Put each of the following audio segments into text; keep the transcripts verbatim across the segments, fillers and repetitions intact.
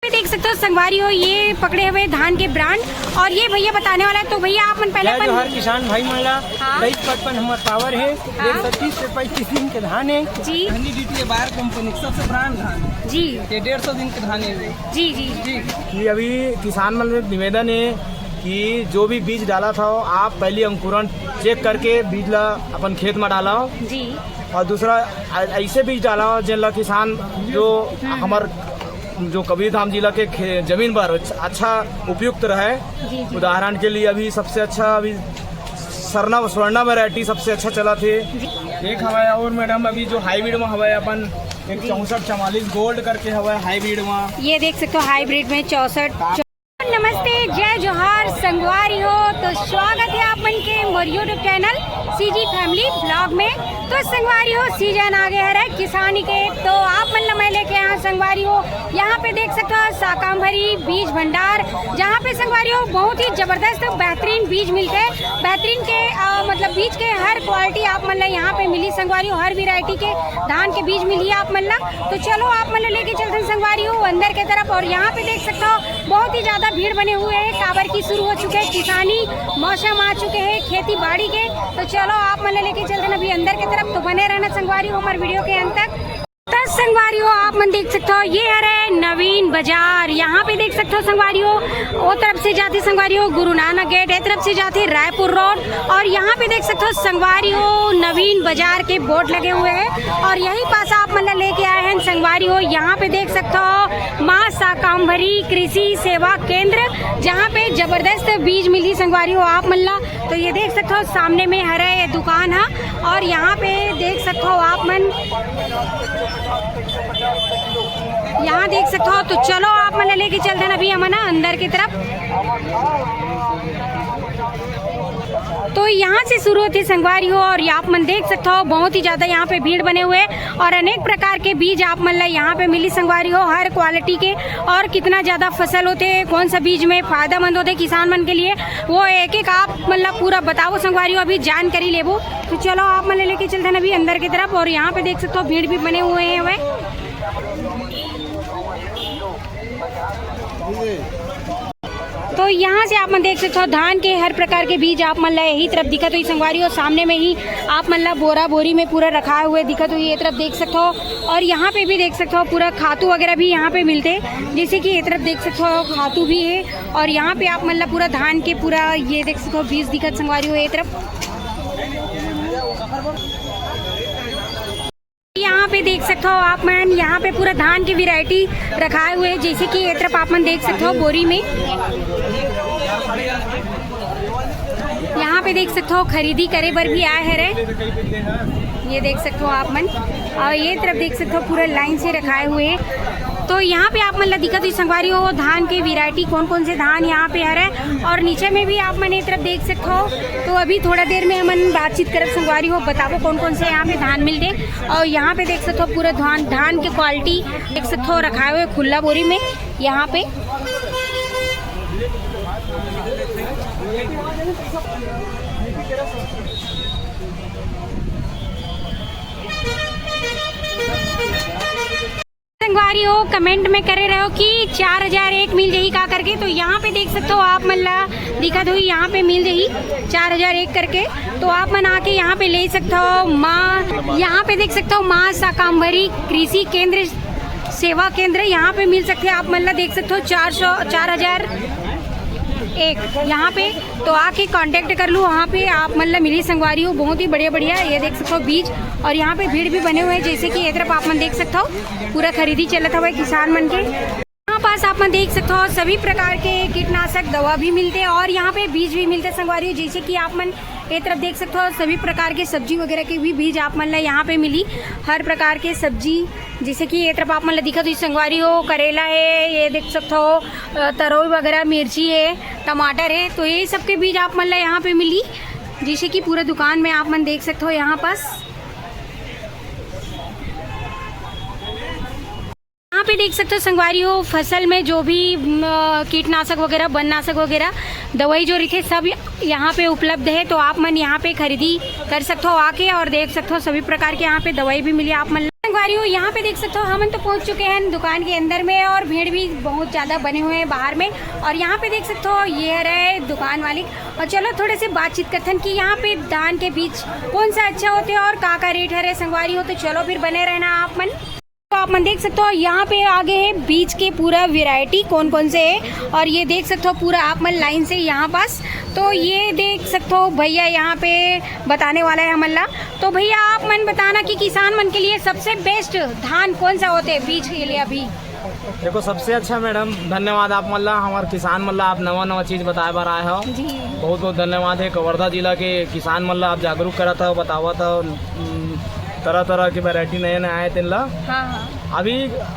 पे देख सकते हो संगवारी हो, ये पकड़े हुए धान के ब्रांड और ये भैया बताने वाला है। तो भैया आप मन पहले अपन जोहार किसान भाई मन ला। हाँ। तेईस पचपन हमर पावर है। हाँ। डेढ़ सौ तीस से पैंतीस दिन के धान है। जी। धनी डीटीए बायर कंपनी सबसे ब्रांड धान। जी। ये डेढ़ सौ दिन के धान है। जी जी। जी। कि अभी किसान मन से निवेदन है कि जो भी बीज डाला था, आप पहली अंकुरण चेक करके बीज ला अपन खेत में डाला। जी। और दूसरा, ऐसे बीज डाला जेन ला किसान जो हमार जो कबीरधाम जिला के जमीन पर अच्छा उपयुक्त रहे। उदाहरण के लिए अभी सबसे अच्छा अभी सरना स्वर्णा वैरायटी सबसे अच्छा चला थे। एक हवा है और मैडम अभी जो हाइब्रिड में हवा है अपन एक चौसठ चवालीस गोल्ड करके हवा है हाइब्रिड में। ये देख सकते हो हाइब्रिड में चौसठ। नमस्ते, जय जोहार संगवारी हो। तो स्वागत है आप मन के मोर YouTube channel CG family blog में। तो संगवारी हो, सीजन आगे हरे किसानी के, तो आप मन ला मैं लेके आया संगवारी हो। यहाँ पे देख सकते हो शाकांभरी बीज भंडार, जहाँ पे संगवारी हो बहुत ही जबरदस्त बेहतरीन बीज मिलते हैं। बेहतरीन के अ, मतलब बीज के हर क्वालिटी आप मन ला यहाँ पे मिली संगवारी हो, हर वैरायटी के धान के बीज मिली आप मन ला। तो चलो आप मन ला लेके चलते हैं संगवारी हो अंदर के तरफ। और यहाँ पे देख सकते हो बहुत ही ज्यादा भीड़ बने हुए है, काबर की शुरू हो चुके हैं किसानी, मौसम आ चुके हैं खेती बाड़ी के। तो चलो आप मन ला लेके चलते हैं अभी अंदर के तरफ, तो बने रहना संगवारी हो हमारे वीडियो के अंत तक। तो संगवारी हो आप मन देख सकते हो ये हरे नवीन बाजार, यहाँ पे देख सकते हो संगवारी हो वो तरफ से जाती संगवारी हो गुरु नानक गेट, ये तरफ से जाती रायपुर रोड। और यहाँ पे देख सकते हो संगवारी हो नवीन बाजार के बोर्ड लगे हुए हैं और यही पास आप मन ला लेके आए हैं संगवारी हो। यहाँ पे देख सकते हो माँ शाकांभरी कृषि सेवा केंद्र, जहाँ पे जबरदस्त बीज मिली संगवारी हो आप मन ला। तो ये देख सकते हो सामने में हरे ये दुकान है और यहाँ पे देख सकते हो आप मन, यहाँ देख सकते हो। तो चलो आप मन ला लेके चलते हैं अभी हम ना अंदर की तरफ। तो यहाँ से शुरू होती संगवारी हो और आप मन देख सकते हो बहुत ही ज्यादा यहाँ पे भीड़ बने हुए हैं और अनेक प्रकार के बीज आप मन ला यहाँ पे मिली संगवारी हो हर क्वालिटी के। और कितना ज्यादा फसल होते, कौन सा बीज में फायदेमंद होते किसान मन के लिए, वो एक एक आप मन ला पूरा बताबो संगवारी हो, अभी जानकारी लेबो। तो चलो आप मन ला लेके चलते हैं अभी अंदर की तरफ और यहाँ पे देख सकते हो भीड़ भी बने हुए हैं। तो यहाँ से आप मन देख सकते हो धान के हर प्रकार के बीज आप मन ला यही तरफ दिखत होही संगवारी हो, सामने में ही आप मन ला बोरा बोरी में पूरा रखाए हुए दिखत होही, ये तरफ देख सकते हो। और यहाँ पे भी देख सकते हो पूरा खातू वगैरह भी यहाँ पे मिलते हैं, जैसे कि ये तरफ देख सकते हो खातू भी है। और यहाँ पे आप मन ला पूरा धान के पूरा ये देख सकते हो बीज दिखत संगवारी हो ये तरफ। यहाँ पे देख सकते हो आप मन, यहाँ पे पूरा धान की वैरायटी रखाए हुए है, जैसे कि ये तरफ आप मन देख सकते हो बोरी में। यहाँ पे देख सकते हो खरीदी करे बर भी आए हरे, ये देख सकते हो आप मन। और ये तरफ देख सकते हो पूरा लाइन से रखाए हुए हैं। तो यहाँ पे आप मन ला दिखत होही संगवारी हो धान के वैरायटी, कौन कौन से धान यहाँ पे हरे। और नीचे में भी आप मन ये तरफ देख सकते हो। तो अभी थोड़ा देर में हमन बातचीत करब संगवारी हो, बताबो कौन कौन से यहाँ पे धान मिलते। और यहाँ पे देख सकते हो पूरा धान, धान के क्वालिटी देख सकते हो रखाए हुए खुला बोरी में यहाँ पे। संगवारी हो, कमेंट में करे रहो कि चार हजार एक मिल जाही का करके। तो यहाँ पे देख सकते हो आप मन ला दिखत होही, यहाँ पे मिल जाही चार हजार एक करके। तो आप मन आके यहाँ पे ले सकते हो। माँ, यहाँ पे देख सकते हो माँ शाकांभरी कृषि केंद्र सेवा केंद्र, यहाँ पे मिल सकते हैं आप मन ला देख सकते हो चार सौ, चार हजार एक यहाँ पे। तो आके कांटेक्ट कर लू, वहाँ पे आप मन ला मिली संगवारी हो बहुत ही बढ़िया बढ़िया, ये देख सकते हो बीज। और यहाँ पे भीड़ भी बने हुए हैं, जैसे कि ये तरफ आप मन देख सकते हो पूरा खरीदी चलत हवे किसान मन के। यहाँ पास आप मन देख सकते हो सभी प्रकार के कीटनाशक दवा भी मिलते हैं और यहाँ पे बीज भी मिलते संगवारी हो, जैसे कि आप मन ये तरफ देख सकते हो सभी प्रकार के सब्जी वगैरह के भी बीज आप मन ला यहाँ पे मिली। हर प्रकार के सब्जी, जैसे कि ये तरफ आप मन ला दिखत होही संगवारी हो, करेला है, ये देख सकते हो, अ, तरोई वगैरह, मिर्ची है, टमाटर है, तो ये सब के बीज आप मन ला यहाँ पे मिली। जैसे कि पूरा दुकान में आप मन देख सकते हो यहाँ पास। यहाँ पे देख सकते हो संगवारी हो, फसल में जो भी म, कीटनाशक वगैरह, बननाशक वगैरह, दवाई जो रहिथे, सब यहाँ पे उपलब्ध है। तो आप मन यहाँ पे खरीदी कर सकते हो आके और देख सकते हो सभी प्रकार के यहाँ पे दवाई भी मिली आप मन ला। संगवारी हो, यहाँ पे देख सकते हो हमन तो पहुँच चुके हैं दुकान के अंदर में और भीड़ भी बहुत ज़्यादा बने हुए हैं बाहर में। और यहाँ पे देख सकते हो ये रहे दुकान वाली। और चलो थोड़े से बातचीत करथन कि यहाँ पे धान के बीज कौन सा अच्छा होते हैं और का का रेट हरे संगवारी हो। तो चलो फिर बने रहना आप मन। तो आप मन देख सकते हो यहाँ पे आगे है बीज के पूरा वैरायटी कौन कौन से है। और ये देख सकते हो पूरा आप मन लाइन से यहाँ पास। तो ये देख सकते हो भैया यहाँ पे बताने वाला है हमन ला। तो भैया आप मन बताना कि किसान मन के लिए सबसे बेस्ट धान कौन सा होते हैं बीज के लिए अभी। देखो, सबसे अच्छा मैडम, धन्यवाद आप मन ला, हमर किसान मन ला आप नवा नवा चीज बताए बर आए हो। जी। बहुत बहुत धन्यवाद है। कवर्धा जिला के किसान मन ला आप जागरूक करत हो, बतावत हो, उम, तरह तरह के वैरायटी नए नए आए तेन ला। हाँ हाँ। अभी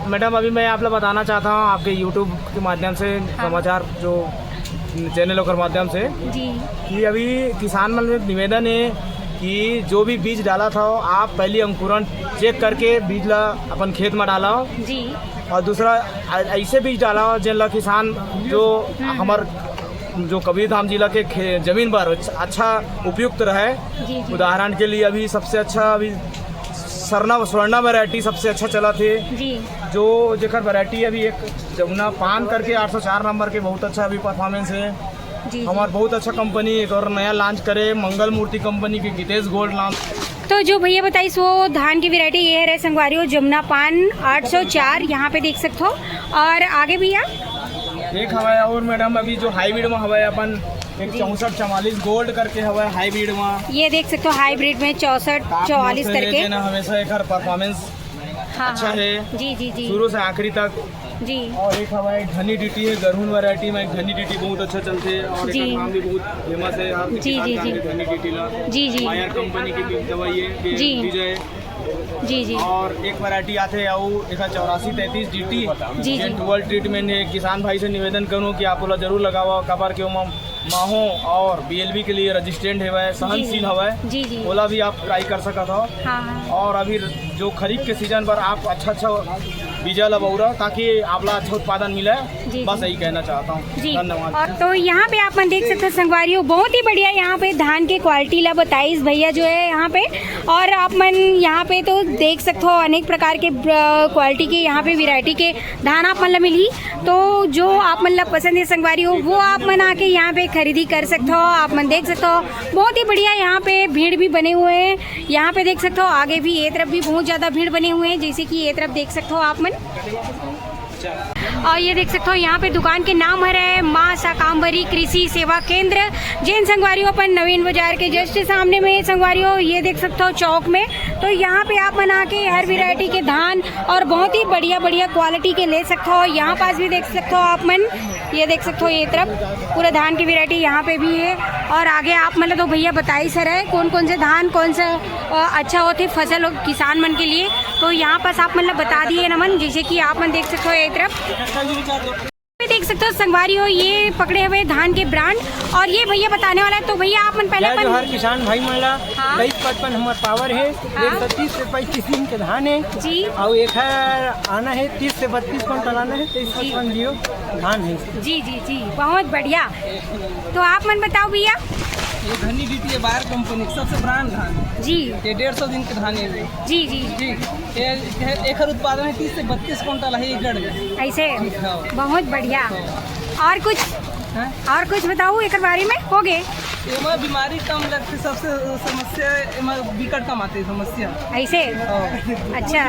मैडम, अभी मैं आप ला बताना चाहता हूँ आपके यूट्यूब के माध्यम से, समाचार जो चैनल ओकर माध्यम से, जी। कि अभी किसान मन में निवेदन है कि जो भी बीज डालत हो, आप पहली अंकुरण चेक करके बीज ला अपन खेत में डालो। जी। और दूसरा, ऐ- ऐसे बीज डालो जेन ला किसान जो हमर जो कबीरधाम जिला के खे- जमीन पर अच्छा उपयुक्त रहे। जी, जी। उदाहरण के लिए अभी सबसे अच्छा अभी सरना स्वर्णा वैरायटी सबसे अच्छा चलत हे। जी। जो जेकर वैरायटी अभी एक जमुना पान करके आठ सौ चार नंबर के बहुत अच्छा अभी परफॉर्मेंस है। जी, जी। हमार बहुत अच्छा कंपनी एक और नया लॉन्च करे, मंगल मूर्ति कंपनी के गीतेश गोल्ड नाम। तो जो भैया बताइस वो धान की वैरायटी ये है संगवारी हो, जमुना पान आठ सौ चार, यहाँ पे देख सकते हो। और आगे भैया? एक हवाए और मैडम, अभी जो हाइब्रिड में हवाए अपन एक चौसठ चवालीस गोल्ड करके हवाए हाइब्रिड में। ये देख सकते हो हाइब्रिड में चौसठ चवालीस करके। हमेशा एक परफॉर्मेंस हाँ, अच्छा हाँ। है। जी, जी, जी। शुरू से आखिरी तक। जी। और एक हमारे घनी डीटी है, गरहुन वैरायटी में घनी डीटी बहुत अच्छा चलते हैं और जी। एक नाम भी बहुत फेमस है यहाँ पे जी, जी, जी। घनी डीटी ला। जी, जी। बायर कंपनी की भी दवाई है, बी- जी। विजय। जी, जी। और एक वैरायटी आते हैं वो एक चौरासी तैंतीस डीटी। जी, जी। ट्वेल्व ट्रीटमेंट है। किसान भाई से निवेदन करूँ कि आप ओला जरूर लगावा, काबर के ओमा माहो और बीएलबी के लिए रेजिस्टेंट हवय, सहनशील हवय। जी, जी। ओला भी आप ट्राई कर सकत हो। हाँ, हाँ। और अभी जो खरीफ के सीजन पर आप अच्छा अच्छा बीजा ला बउरा, ताकि आपला अच्छा उत्पादन मिले। जी, बस जी। यही कहना चाहता हूँ। जी। धन्यवाद। और तो यहाँ पे आप मन देख सकते हो संगवारी हो, बहुत ही बढ़िया यहाँ पे धान के क्वालिटी ला बताइस भैया जो है यहाँ पे। और आप मन यहाँ पे तो देख सकते हो अनेक प्रकार के क्वालिटी के यहाँ पे वैरायटी के धान आप मन ला मिलही। तो जो आप मन ला पसंद है संगवारी हो, वो आप मन आके यहाँ पे खरीदी कर सकते हो। आप मन देख सकते हो बहुत ही बढ़िया यहाँ पे भीड़ भी बने हुए हैं। यहाँ पे देख सकते हो आगे भी ये तरफ भी बहुत ज्यादा भीड़ बने हुए हैं, जैसे कि ये तरफ देख सकते हो आप मन। और ये देख सकते हो यहाँ पे दुकान के नाम हरे माँ शाकांबरी कृषि सेवा केंद्र, जेन संगवारी हो अपन नवीन बाजार के जस्ट सामने में संगवारी हो। ये देख सकते हो चौक में, तो यहाँ पे आप मन आके हर वैरायटी के धान और बहुत ही बढ़िया बढ़िया क्वालिटी के ले सकते हो। यहाँ पास भी देख सकते हो आप मन, ये देख सकते हो ये तरफ पूरा धान की वैरायटी यहाँ पे भी है। और आगे आप मतलब तो भैया बताइस हरे कौन कौन से धान कौन सा अ, अच्छा होथे फसल किसान मन के लिए। तो यहाँ पास आप मतलब बता दिए ना मन, जैसे कि आप मन देख सकते हो ये तरफ भी देख सकते हो संगवारी हो, ये पकड़े हुए धान के ब्रांड। और ये भैया बताने वाला है, तो भैया आप मन पहले जय अपन जोहार किसान भाई मन ला। हाँ। तेईस पचपन हमार पावर है। हाँ। एक सौ तीस से पैंतीस दिन के धान है। जी। और एक है आना है तीस से बत्तीस कुंटल आना है, तेईस पचपन जियो धान है। जी जी जी, बहुत बढ़िया। तो आप मन बताओ भैया। ये घनी डीटी है बायर कंपनी के सबसे ब्रांड धान। जी ये डेढ़ सौ दिन के धान है। जी जी। ठीक। ये एकर उत्पादन है तीस से बत्तीस कुंटल है एकड़ में। ऐसे हाँ। बहुत बढ़िया। और कुछ हैं? और कुछ बताओ एक बारे में हो गए। एमा बीमारी कम लगती, सबसे समस्या एमा विकट कम आती है समस्या। ऐसे हाँ। अच्छा,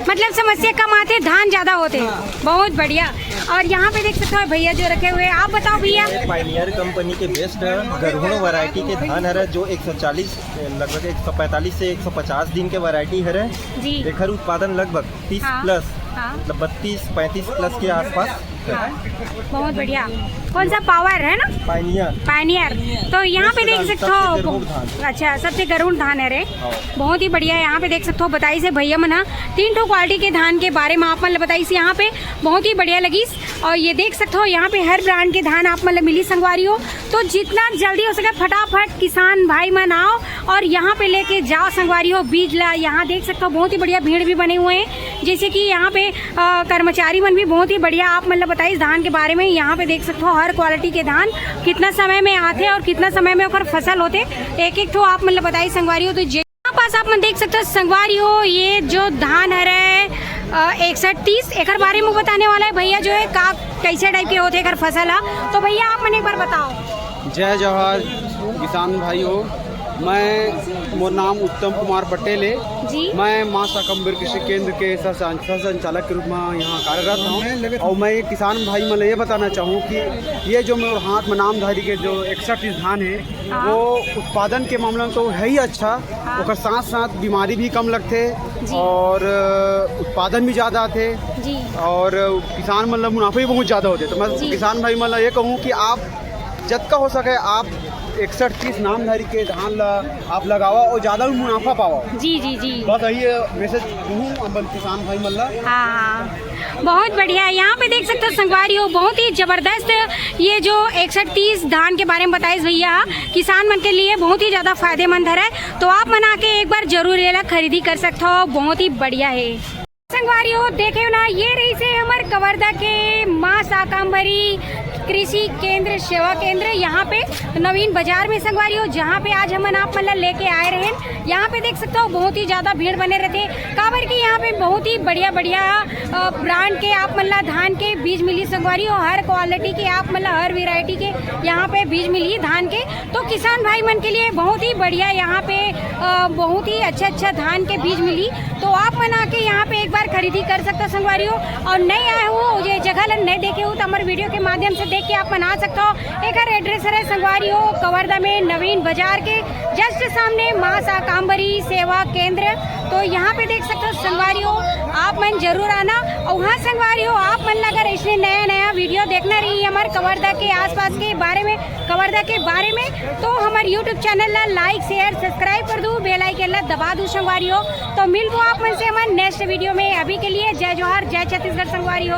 मतलब समस्या कम आते धान ज्यादा होते। बहुत बढ़िया। और यहाँ पे देख सकते हो भैया जो रखे हुए हैं, आप बताओ भैया। पायनियर कंपनी के बेस्ट गरहुण वैरायटी के धान हरे, जो एक सौ चालीस, लगभग एक सौ पैंतालीस से एक सौ पचास दिन के वैरायटी हरे। जी। एकर उत्पादन लगभग तीस हाँ। प्लस, हाँ। मतलब बत्तीस पैंतीस प्लस के आसपास बहुत बढ़िया। कौन सा पावर है ना? पायनियर। पायनियर। तो यहाँ पे देख सकते हो। अच्छा, सबसे गरुड़ धान है रे। हाँ। बहुत ही बढ़िया। यहाँ पे देख सकते हो, बताइस हे भैया मन ह तीन ठो क्वालिटी के धान के बारे में आप मन ल बताइस हे यहाँ पे। बहुत ही बढ़िया लगिस। और ये देख सकते हो, यहाँ पे हर ब्रांड के धान आप मन ल मिली संगवारी हो। तो जितना जल्दी हो सके, फटाफट किसान भाई मन आओ और यहाँ पे लेके जाओ संगवारी हो बीज ला। यहाँ देख सकते हो, बहुत ही बढ़िया भीड़ भी बने हुए हैं। जैसे कि यहाँ पे अ, कर्मचारी मन भी बहुत ही बढ़िया आप मन ल बताइस धान के बारे में। यहाँ पे देख सकते हो, हर क्वालिटी के धान कितना समय में आथे और कितना समय में ओकर फसल होथे, एक एक ठो आप मन ल बताइस संगवारी हो। तो जे पास आप मन देख सकते हो संगवारी हो, ये जो धान हरे इकसठ तीस, एकर बारे में बताने वाला है भैया जो है का, कैसे टाइप के होथे एकर फसल ह। तो भैया, आप मन एक बार बताओ। जय जोहार किसान भाई हो, मैं, मोर नाम उत्तम कुमार पटेल है। जी। मैं माँ शाकम्भरी कृषि केंद्र के सह सं-, सह संचालक के रूप में यहाँ कार्यरत हूँ। और मैं ये किसान भाई मन ल ये बताना चाहूँ कि ये जो मोर हाथ में नामधारी के जो इकसठ धान है, हाँ। वो उत्पादन के मामला में तो है ही अच्छा, हाँ। ओकर साथ साथ बीमारी भी कम लगथे जी। और अ, उत्पादन भी ज़्यादा आथे जी। और किसान मन ल मुनाफा भी बहुत ज़्यादा होथे। तो मैं जी। किसान भाई मन ल ये कहूँ कि आप जतका हो सके आप इकसठ तीस नामधारी के धान ला आप लगावा और ज्यादा भी मुनाफा पावा। जी, जी, जी। बस यही मैसेज दूँ अपन किसान भाई मन ला। हाँ, हाँ। बहुत बढ़िया। यहाँ पे देख सकते हो संगवारी हो, बहुत ही जबरदस्त ये जो इकसठ तीस धान के बारे में बताइस भैया, किसान मन के लिए बहुत ही ज्यादा फायदेमंद हरे। तो आप मन आके एक बार जरूर ये ला खरीदी कर सकते हो, बहुत ही बढ़िया है। संगवारी हो, देखे ना, ये रहिस हे हमर कवर्धा के माँ शाकम्भरी कृषि केंद्र, सेवा केंद्र, यहाँ पे नवीन बाजार में संगवारी हो, जहाँ पे आज हमन आप मन ला लेके आए रहेन। यहाँ पे देख सकते हो, बहुत ही ज्यादा भीड़ बने रहथे, काबर कि यहाँ पे बहुत ही बढ़िया बढ़िया अ, ब्रांड के आप मन ला धान के बीज मिली संगवारी हो, हर क्वालिटी के आप मन ला, हर वैरायटी के यहाँ पे बीज मिली धान के। तो किसान भाई मन के लिए बहुत ही बढ़िया यहाँ पे अ, बहुत ही अच्छा अच्छा धान के बीज मिली। तो आप मन आके यहाँ पे एक बार खरीदी कर सकते हो संगवारी हो। और नए आए हो, ये जगह ला नए देखे हो, तो हमारे वीडियो के माध्यम से देख के आप मन आ सकते हो। एकर एड्रेस है संगवारी हो, कवर्धा में नवीन बाजार के जस्ट सामने माँ शाकांबरी सेवा केंद्र। तो यहाँ पे देख सकते हो संगवारी हो, आप मन जरूर आना। और हाँ संगवारी हो, आप मन ला अगर ऐसे नया नया वीडियो देखना रही हमारे कवर्धा के आसपास के बारे में, कवर्धा के बारे में, तो हमारे यूट्यूब चैनल ला लाइक, शेयर, सब्सक्राइब कर दू, बेल आइकन ला दबा दू संगवारी हो। तो मिलबो आप मन से हमारे नेक्स्ट वीडियो में। अभी के लिए जय जोहार, जय छत्तीसगढ़ संगवारी हो।